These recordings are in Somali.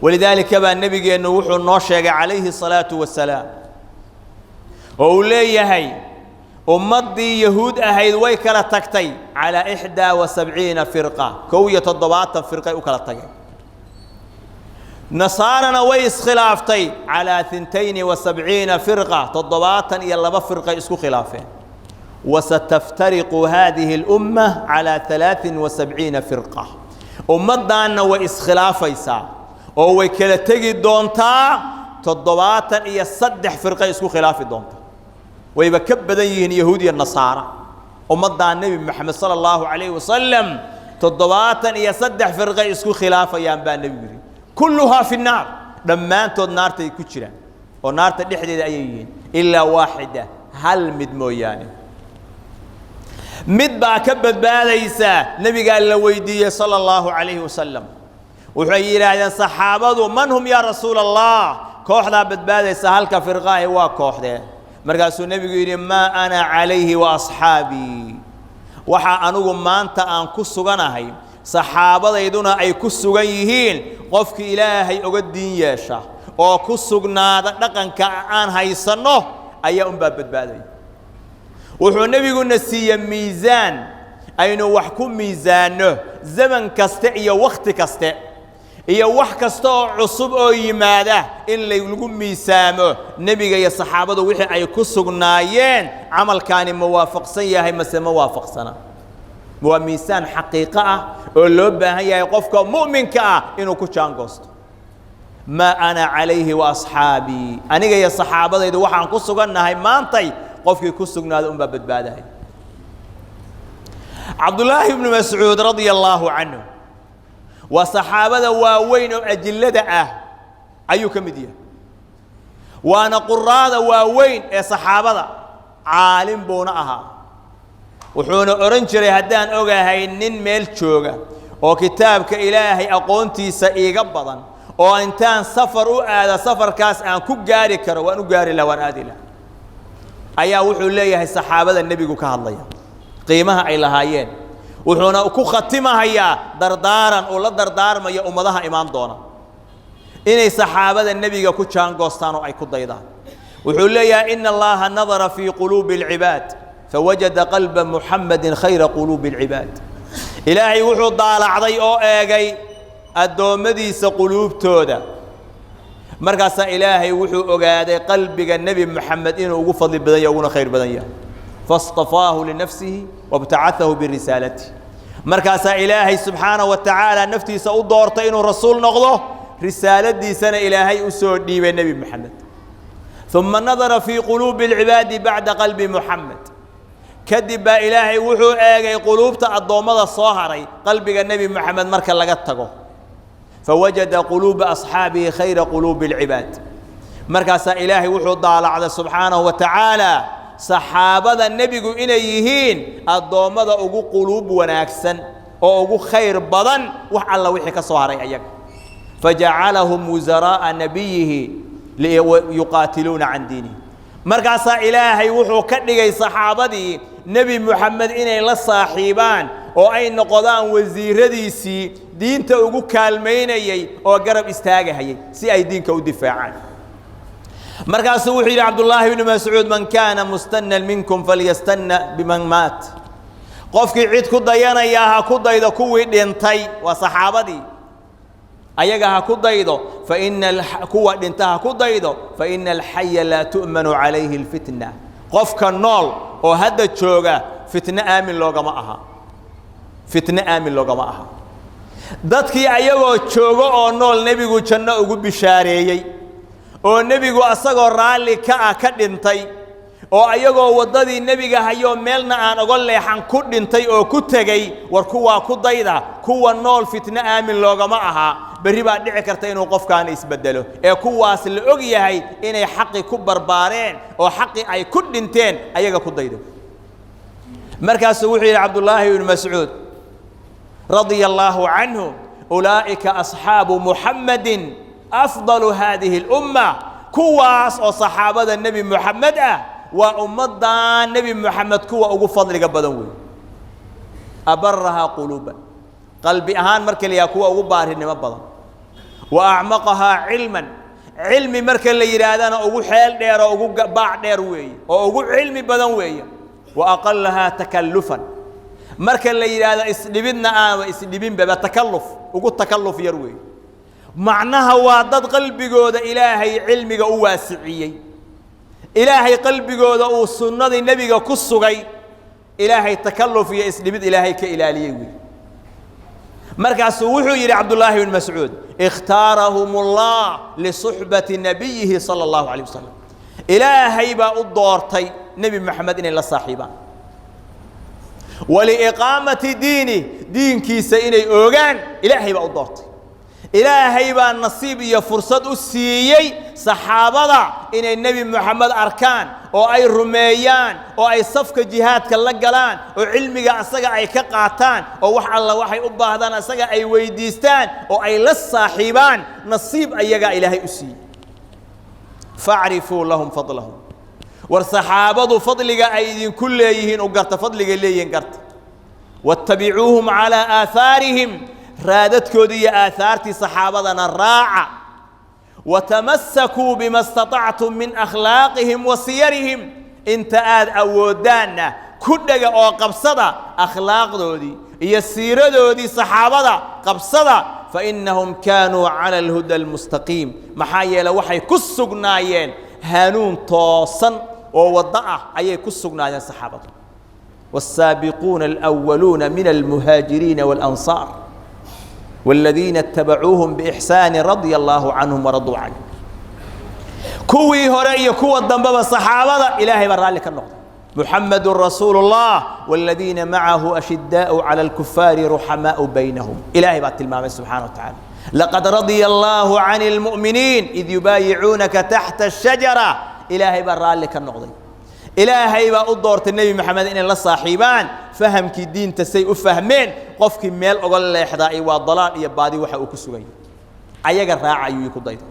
Walidaalika baa nebigeennu wuxuu noo sheegay calayhi salaatu wasalaam oo uu leeyahay ummaddii yahuud ahayd way kala tagtay calaa 71 firqa, 71 firqay u kala tageen. Nasaarana way iskhilaaftay calaa 72 firqa, 72 firqay isku khilaafeen. Wasataftariqu haadihi alumma calaa 73 firqa, ummaddaanna way iskhilaafaysaa oo way kala tegi doontaa, 73 firqay isku khilaafi doontaa. Wayba ka badan yihiin yahuud iyo nasaara. Ummaddaa Nebi Moxamed sala allahu calayhi wasalam 73 firqay isku khilaafayaan baa nebigu yidhi. Kulluhaa fi naar, dhammaantood naartay ku jiraan oo naarta dhexdeeda ayay yihiin, ilaa waaxida, hal mid mooyaane, mid baa ka badbaadaysaa. Nebigaa la weydiiyey sala allahu calayhi wasalam. Waxay yidhaahdeen saxaabadu: "Man hum, yaa rasuula Allah?" Kooxdaa badbaadaysa, halka firqaahi, waa kooxdee? Markaasuu nebigu yidhi: "Maa ana calayhi wa asxaabii." Waxaa anugu maanta aan ku suganahay, saxaabadayduna ay ku sugan yihiin, qofkii Ilaahay oga diin yeesha oo ku sugnaada dhaqanka aan haysanno ayaa unbaa badbaadaya. Wuxuu nebiguna siiyey miisaan aynu wax ku miisaanno zaman kaste iyo wakhti kaste iyo wax kasta oo cusub oo yimaada, in lagu miisaamo nebiga iyo saxaabadu wixii ay ku sugnaayeen, camalkaani ma waafaqsan yahay mase ma waafaqsana. Waa miisaan xaqiiqo ah oo loo baahan yahay qofka mu'minka ah inuu ku jaangoosto. Maa ana calayhi wa asxaabii, aniga iyo saxaabadaydu waxaan ku sugannahay maantay qofkii ku sugnaada unbaa badbaadahay. Cabdullaahi ibnu Mascuud radia allaahu canhu waa saxaabada waaweyn oo ajillada ah ayuu ka mid yahay, waana quraada waaweyn ee saxaabada, caalim buuna ahaa. Wuxuuna odhan jiray: "Haddaan ogahay nin meel jooga oo kitaabka Ilaahay aqoontiisa iiga badan oo intaan safar u aada safarkaas aan ku gaari karo, waan u gaari laha, waan aadi laha." Ayaa wuxuu leeyahay saxaabada nebigu ka hadlaya qiimaha ay lahaayeen, wuxuuna ku khatimahayaa dardaaran uu la dardaarmayo ummadaha imaan doona inay saxaabada nebiga ku jaangoostaan oo ay ku daydaan. Wuxuu leeyahay: "Ina Allaha nadara fii quluubi alcibaad fawajada qalba Muxamedin khayra quluubi alcibaad." Ilaahay wuxuu daalacday oo eegay addoommadiisa quluubtooda, markaasaa Ilaahay wuxuu ogaaday qalbiga Nebi Moxamed inuu ugu fadli badan yahay, uguna khayr badan yahay. Fastafaahu linafsihi wabtacaahu birisaalatihi. Markaasaa Ilaahay subxaanaه wa tacaala naftiisa u doortay inuu rasuul noqdo, risaaladiisana Ilaahay u soo dhiibay Nebi Moxamed. Uma nadara fii quluubi اlcibaadi bacda qalbi Moxamed. Kadib baa Ilaahay wuxuu eegay quluubta addoommada soo haray qalbiga Nebi Moxamed marka laga tago. Fawajada quluuba asxaabihi khayra quluubi اlcibaad. Markaasaa Ilaahay wuxuu daalacday subxaanahu wa tacaala saxaabada nebigu inay yihiin addoommada ugu quluub wanaagsan oo ugu khayr badan wax alla wixii ka soo haray ayaga. Fajacalahum wusaraa'a nabiyihi yuqaatiluuna can diinihi. Markaasaa Ilaahay wuxuu ka dhigay saxaabadii Nebi Moxamed inay la saaxiibaan oo ay noqdaan wasiiradiisii diinta ugu kaalmaynayey oo garab istaagahayay si ay diinka u difaacaan. Markaasuu wuxuu yidhi Cabdullaahi bnu Mascuud: "Man kaana mustanan minkum falyastanna biman maat." Qofkii cid ku dayanayaa ha ku daydo kuwii dhintay, waa saxaabadii, ayaga ha ku daydo. Faina kuwa dhinta ha ku daydo. Faina alxaya laa tu'manu calayhi alfitna. Qofka nool oo hadda jooga fitno aamin loogama aha, fitno aamin loogama aha. Dadkii ayagoo joogo oo nool nebigu janno ugu bishaareeyey oo nebigu asagoo raalli ka ah ka dhintay, oo ayagoo waddadii nebiga hayoo meelna aan oga leexan ku dhintay oo ku tegey, war kuwaa ku dayda. Kuwa nool fitno aamin loogama ahaa, berri baa dhici karta inuu qofkaani isbeddelo, ee kuwaas la og yahay inay xaqi ku barbaareen oo xaqi ay ku dhinteen, ayaga ku dayda. Markaasuu wuxuu yidhi Cabdullaahi ibnu Mascuud radia allaahu canhu: "Ulaa'ika asxaabu Muxammadin afdalu haadihi اlumma." Kuwaas oo saxaabada Nebi Moxamed ah waa ummaddan Nebi Moxamed kuwa ugu fadliga badan wey. Abarahaa quluuban, qalbi ahaan marka la yaha kuwa ugu baarinimo badan. Wa acmaqahaa cilman, cilmi marka la yidhaahdana ugu xeel dheer oo ugu baac dheer weeye oo ugu cilmi badan weeye. Wa aqalahaa takallufan, marka la yidhaahdo isdhibidna aanba isdhibinbaba, takalluf ugu takalluf yar weeye. Macnaha waa dad qalbigooda Ilaahay cilmiga u waasiciyey, Ilaahay qalbigooda uu sunnadii nebiga ku sugay, Ilaahay takalluf iyo isdhibid Ilaahay ka ilaaliyey wey. Markaasuu wuxuu yidhi Cabdullaahi bn Mascuud: ikhtaarahum ullah lisuxbati nabiyihi sala allahu calayh wasalam. Ilaahay baa u doortay Nebi Moxamed inay la saaxiibaan, waliiqaamati diini, diinkiisa inay oogaan Ilaahay baa u doortay. Ilaahay baa nasiib iyo fursad u siiyey saxaabada inay Nebi Moxamed arkaan oo ay rumeeyaan oo ay safka jihaadka la galaan oo cilmiga asaga ay ka qaataan oo wax alla waxay u baahdaan asaga ay weydiistaan oo ay la saaxiibaan. Nasiib ayagaa Ilaahay u siiyey. Facrifuu lahum fadlahum, war saxaabadu fadliga ay idinku leeyihiin u garta, fadligay leeyihiin garta. Wattabicuuhum calaa aahaarihim, raadadkoodii iyo aahaartii saxaabadana raaca. Watamasakuu bima istaطactum min akhlaaqihim wa siyarihim, inta aad awooddaanna ku dhega oo qabsada akhlaaqdoodii iyo siiradoodii saxaabada qabsada. Fainahum kaanuu cala alhuda almustaqiim, maxaa yeele waxay ku sugnaayeen hanuun toosan oo waddo ah ayay ku sugnaayeen saxaabadu. والsaabiquuna alأwaluuna min almuhaajiriina والأnصاar والadiina اتabacuuhum بإxsaani radia allaahu canhum waraduu canh. Kuwii hore iyo kuwa dambeba saxaabada Ilaahay baa raalli ka noqday. محمد رسول الله والذين معه أشداء على الكفار رحماء بينهم. إلهي بات المامي سبحانه وتعالى: لقد رضي الله عن المؤمنين إذ يبايعونك تحت الشجرة. إلهي بان لك النقضي، إلهي با أدورت النبي محمد إن الله صاحبان فهم كي دين تسي أفهمين. قفك ميل أقول لحظائي والضلال يبادي وحا أكسوغي أيغا راعي يكو ضيطا.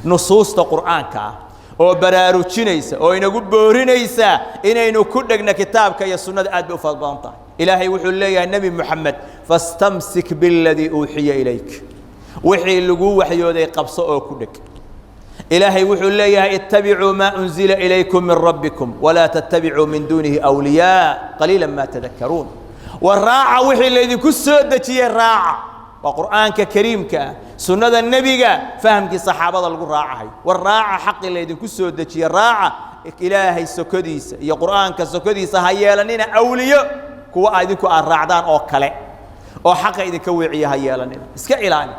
Nusuusta Qur'aanka ah oo baraarujinaysa oo inagu boorinaysa inaynu ku dhegna kitaabka iyo sunnada aad bay u fara badan tahay. Ilaahay wuxuu leeyahay Nebi Moxamed: fastamsik biladii uuxiya ilayk, wixii lagu waxyooday qabso oo ku dheg. Ilaahay wuxuu leeyahay: ittabicuu maa unzila ilaykum min rabbikum walaa tattabicuu min duunihi awliyaa qaliila maa tadakkaruun. War raaca wixii laydinku soo dejiyey, raaca waa Qur'aanka kariimka ah, sunnada nebiga, fahamkii saxaabada lagu raacahay. War raaca xaqii laydinku soo dejiye, raaca. Ilaahay sokodiisa iyo Qur'aanka sokodiisa ha yeelanina awliyo, kuwa idinku aad raacdaan oo kale oo xaqa idinka weeciya ha yeelanina, iska ilaali.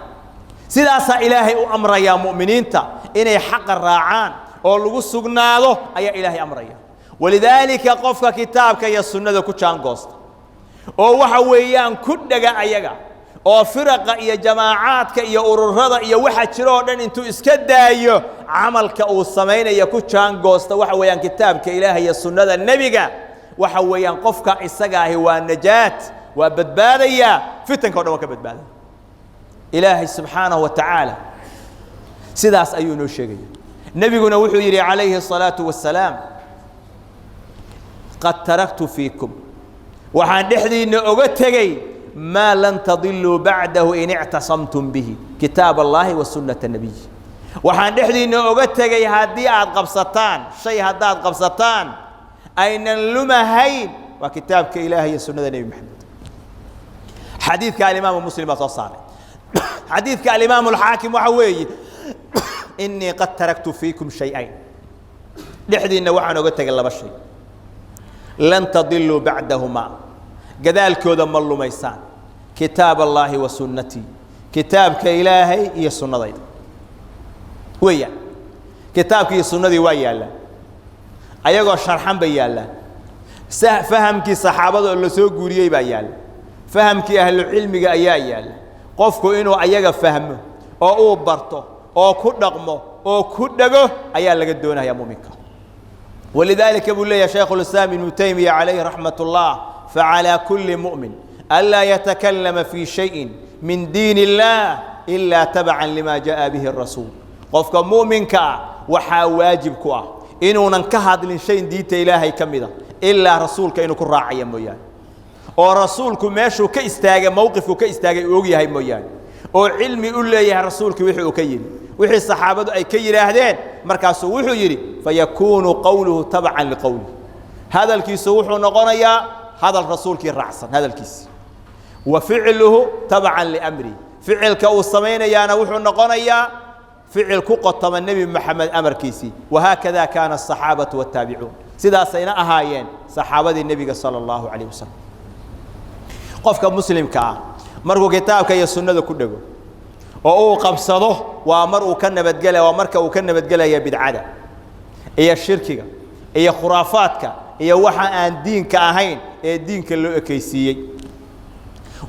Sidaasaa Ilaahay u amrayaa mu'miniinta inay xaqa raacaan oo lagu sugnaado ayaa Ilaahay amraya. Walidaalika qofka kitaabka iyo sunnada ku jaangoosta oo waxa weeyaan ku dhega ayaga oo firaqa iyo jamaacaadka iyo ururada iyo waxa jiro oo dhan intuu iska daayo, camalka uu samaynaya ku jaangoosta waxa weeyaan kitaabka Ilaahay iyo sunnada nebiga, waxa weeyaan qofka isaga ahi waa najaat, waa badbaadaya, fitanka o dhan waa ka badbaadaya. Ilaahay subxaanahu wa tacaala sidaas ayuu inoo sheegaya. Nebiguna wuxuu yidhi calayhi الصalaaةu wasalaam: qad taraktu fiikum, waxaan dhexdiinna oga tegey, maa lan tadiluu bacdahu in ictasamtum bihi, kitaab allahi wa sunnata nebiyi. Waxaan dhexdiinna oga tegey haddii aad qabsataan shay, haddaad qabsataan aynan lumahayn, waa kitaabka Ilaahay iyo sunnada Nebi Maxamed. Xadiidka alimaamu Muslim baa soo saaray. Xadiidka alimaamu alxaakim waxa weeye: inii qad taraktu fiikum shay-ayn, dhexdiinna waxaan oga tegay laba shay, lan tadiluu bacdahumaa, gadaalkooda ma lumaysaan, kitaab allaahi wa sunnatii, kitaabka Ilaahay iyo sunnadayda weeyaan. Kitaabkii iyo sunnadii waa yaallaan, ayagoo sharxan bay yaallaan. Fahamkii saxaabada oo la soo guuriyey baa yaalla, fahamkii ahlucilmiga ayaa yaalla. Qofku inuu ayaga fahmo oo uu barto oo ku dhaqmo oo ku dhego ayaa laga doonaya muminka. Walidaalika buu leeyahay shaykhu lislaam Ibnu Taymiya calayhi raxmat ullah: facalaa kulli mu'min anlaa yatakallama fii shayin min diin illaah ilaa tabcan lima jaءa bihi arasuul. Qofka mu'minka ah waxaa waajib ku ah inuunan ka hadlin shayn diinta Ilaahay ka mida ilaa rasuulka inuu ku raacaya mooyaane, oo rasuulku meeshuu ka istaagay, mowqifku ka istaagay uu og yahay mooyaane. Oo cilmi u leeyahay rasuulkii wixii uu ka yidhi, wixii saxaabadu ay ka yidhaahdeen. Markaasuu wuxuu yidhi: fayakuunu qowluhu tabcan liqowlih, hadalkiisu wuxuu noqonayaa hadal rasuulkii raacsan hadalkiisi, wa ficluhu tabcan liamrihi, ficilka uu samaynayaana wuxuu noqonayaa ficil ku qotoma Nebi Moxamed amarkiisii. Wahaakada kaana asaxaabatu waataabicuun, sidaasayna ahaayeen saxaabadii nebiga sala allahu calayh wasalam. Qofka muslimka ah markuu kitaabka iyo sunnada ku dhego oo uu qabsado, waa mar uu ka nabadgelaya, waa marka uu ka nabadgelaya bidcada iyo shirkiga iyo khuraafaadka iyo waxa aan diinka ahayn ee diinka loo ekaysiiyey.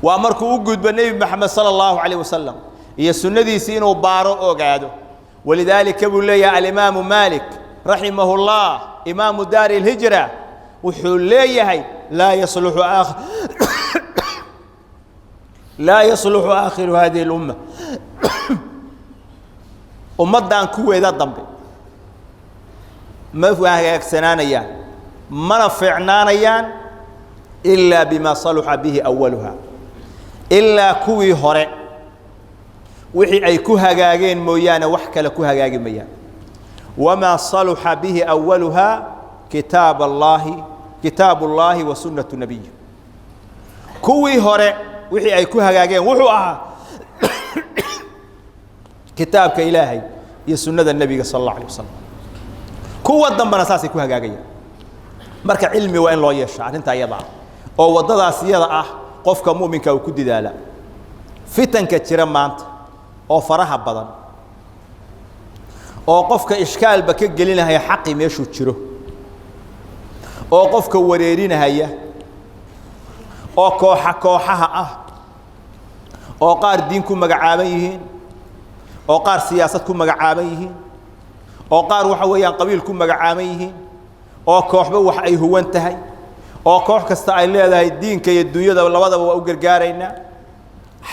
Waa markuu u gudbo Nebi Moxamed sala allahu calayh wasalam iyo sunnadiisii inuu baaro, ogaado. Walidaalika buu leeyahay alimaamu Maalik raximahu llah, imaamu daari اlhijra, wuxuu leeyahay: laa yasluxu aakhiru hadihi اlumma, ummaddan kuweeda dambe ma hagaagsanaanayaan mana fiicnaanayaan ilaa bima saluxa bihi awaluha, ilaa kuwii hore wixii ay ku hagaageen mooyaane wax kale ku hagaagi mayaan. Wamaa saluxa bihi awaluhaa kitaab allaahi, kitaabu اllaahi wa sunnatu nabiyi. Kuwii hore wixii ay ku hagaageen wuxuu ahaa kitaabka Ilaahay iyo sunnada nebiga sala اllah alay wasalam. Kuwa dambena saasay ku hagaagayaan. Marka cilmi waa in loo yeesha arrintaa iyada ah, oo waddadaas iyada ah qofka mu'minka uu ku didaala. Fitanka jira maanta oo faraha badan oo qofka ishkaalba ka gelinahaya xaqii meeshuu jiro, oo qofka wareerinahaya, oo kooxa kooxaha ah, oo qaar diin ku magacaaban yihiin, oo qaar siyaasad ku magacaaban yihiin, oo qaar waxa weeyaan qabiil ku magacaaban yihiin, oo kooxba wax ay huwan tahay, oo koox kasta ay leedahay diinka iyo dunyada labadaba waa u gargaaraynaa,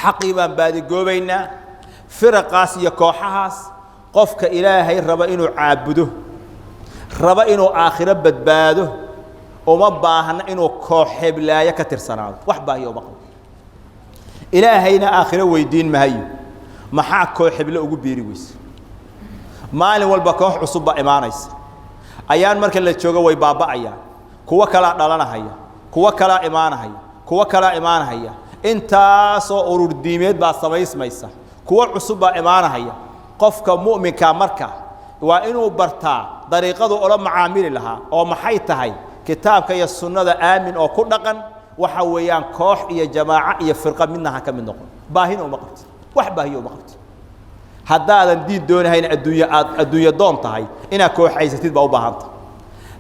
xaqii baan baadigoobaynaa. Firaqaas iyo kooxahaas, qofka Ilaahay raba inuu caabudo, raba inuu aakhiro badbaado, uma baahna inuu koox heblaayo ka tirsanaado. Wax baahiyo uma qabo. Ilaahayna aakhiro weydiin mahayo maxaa koox heblo ugu biiri weyse. Maalin walba koox cusub baa imaanaysa, ayaan marka la joogo way baaba'ayaan, kuwo kalaa dhalanahaya, kuwo kalaa imaanahaya, kuwo kalaa imaanahaya. Intaasoo urur diimeed baa samaysmaysa, kuwo cusub baa imaanahaya. Qofka mu'minkaa marka waa inuu bartaa dariiqadu ula macaamili lahaa, oo maxay tahay? Kitaabka iyo sunnada aamin oo ku dhaqan. Waxa weeyaan koox iyo jamaaco iyo firqa midna ha ka mid noqon. Baahina uma qabti, wax baahiyo uma qabti. Haddaadan diin doonahayna, adduunyo aad adduunyo doon tahay, inaad kooxaysatid baa u baahanta.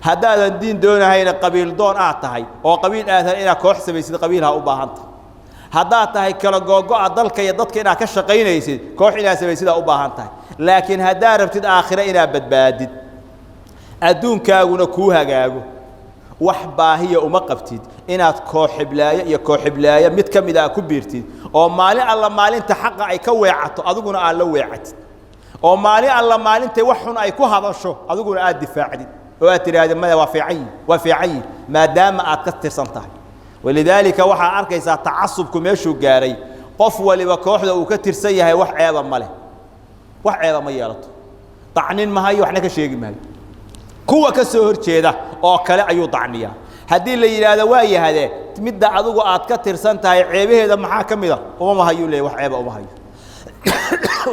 Haddaadan diin doonahayna, qabiil doon aad tahay oo qabiil aad tahay, inaad koox samaysid qabiil ha u baahanta. Haddaad tahay kala googo'a dalka iyo dadka inaad ka shaqaynaysid, koox inaad samaysid aa u baahan tahay. Laakiin haddaad rabtid aakhire inaad badbaadid, adduunkaaguna kuu hagaago, wax baahiya uma qabtid inaad kooxiblaayo iyo kooxiblaayo mid ka mid a ku biirtid, oo maalin alla maalinta xaqa ay ka weecato adiguna aad la weecatid, oo maalin alla maalintay wax xun ay ku hadasho adiguna aad difaacdid oo aad tidhaahda maya, waa fiican yihi, waa fiican yihi, maadaama aad ka tirsan tahay. Walidaalika waxaa arkaysaa tacasubku meeshuu gaaray. Qof waliba kooxda uu ka tirsan yahay wax ceeba ma leh, wax ceeba ma yeelato, dacnin mahayo, waxna ka sheegi maayo. Kuwa ka soo hor jeeda oo kale ayuu dacniyaa. Haddii la yidhaahdo waa yahadee, midda adigu aad ka tirsan tahay ceebaheeda maxaa ka mid a? Uma hayuu leeyahy, wax ceeba uma hayo.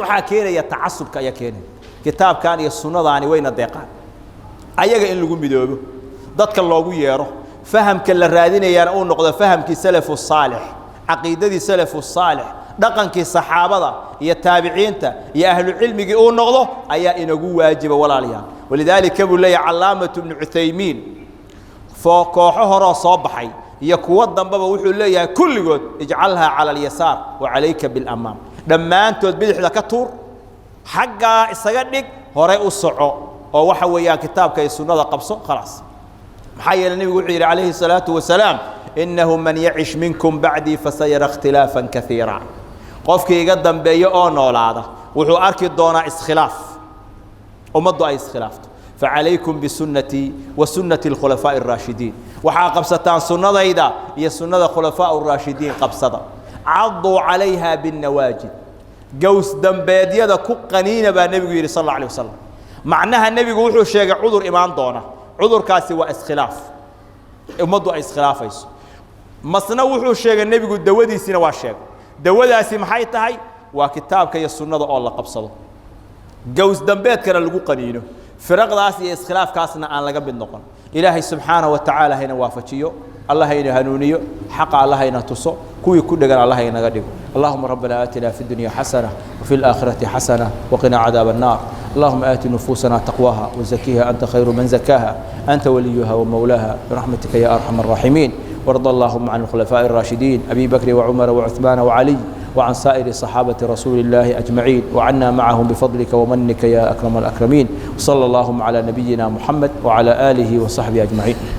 Waxaa keenaya tacasubka ayaa keenaya. Kitaabkan iyo sunnadaani wayna deeqaan. Ayaga in lagu midoobo, dadka loogu yeero, fahamka la raadinayaana uu noqdo fahamkii salafu saalix, caqiidadii salafu saalix, dhaqankii saxaabada iyo taabiciinta iyo ahlu cilmigii uu noqdo ayaa inagu waajiba, walaalayaal. Walidaalika buu leeyahay Calaamatu Ibnu Cuthaymiin, kooxo horoo soo baxay iyo kuwo dambeba wuxuu leeyahay kulligood: ijcalhaa cala alyasaar wa calayka bilamaam. Dhammaantood bidixda ka tuur, xaggaa isaga dhig, horay u soco, oo waxa weeyaan kitaabka iyo sunnada qabso, khalaas. Maxaa yeelay nebigu wuxuu yidhi calayhi الsalaatu wasalaam: innahu man yacish minkum bacdii fasayara ikhtilaafan kaiira. Qofkii iga dambeeya oo noolaada wuxuu arki doonaa iskhilaaf, ummaddu ay iskhilaafto. Facalaykum bisunnatii wa sunnati alkhulafaa'i الraashidiin. Waxaa qabsataan sunnadayda iyo sunnada khulafaaء الraashidiin qabsada. Caduu calayha binnawaajid. Gaws dambeedyada ku qaniina baa nebigu yidhi sal alla alay wasalam. Macnaha nebigu wuxuu sheegay cudur imaan doona, cudurkaasi waa iskhilaaf, ummaddu ay iskhilaafayso. Masna wuxuu sheegay nebigu dawadiisina waa sheegay. Dawadaasi maxay tahay? Waa kitaabka iyo sunnada oo la qabsado, gaws dambeedkana lagu qaniino, firaqdaas iyo iskhilaafkaasna aan laga mid noqon. Ilaahay subxaanaه wa tacaala hayna waafajiyo, allah hayna hanuuniyo, xaqa allah hayna tuso, kuwii ku dhegan allah haynaga dhigo. اللهم ربنا آتنا في الدنيا حسنة وفي الآخرة حسنة وقنا عذاب النار. اللهم آت نفوسنا تقواها وزكيها أنت خير من زكاها، أنت وليها ومولاها، برحمتك يا أرحم الراحمين. وارض اللهم عن الخلفاء الراشدين أبي بكر وعمر وعثمان وعلي، وعن سائر صحابة رسول الله أجمعين، وعنا معهم بفضلك ومنك يا أكرم الأكرمين. وصلى اللهم على نبينا محمد وعلى آله وصحبه أجمعين.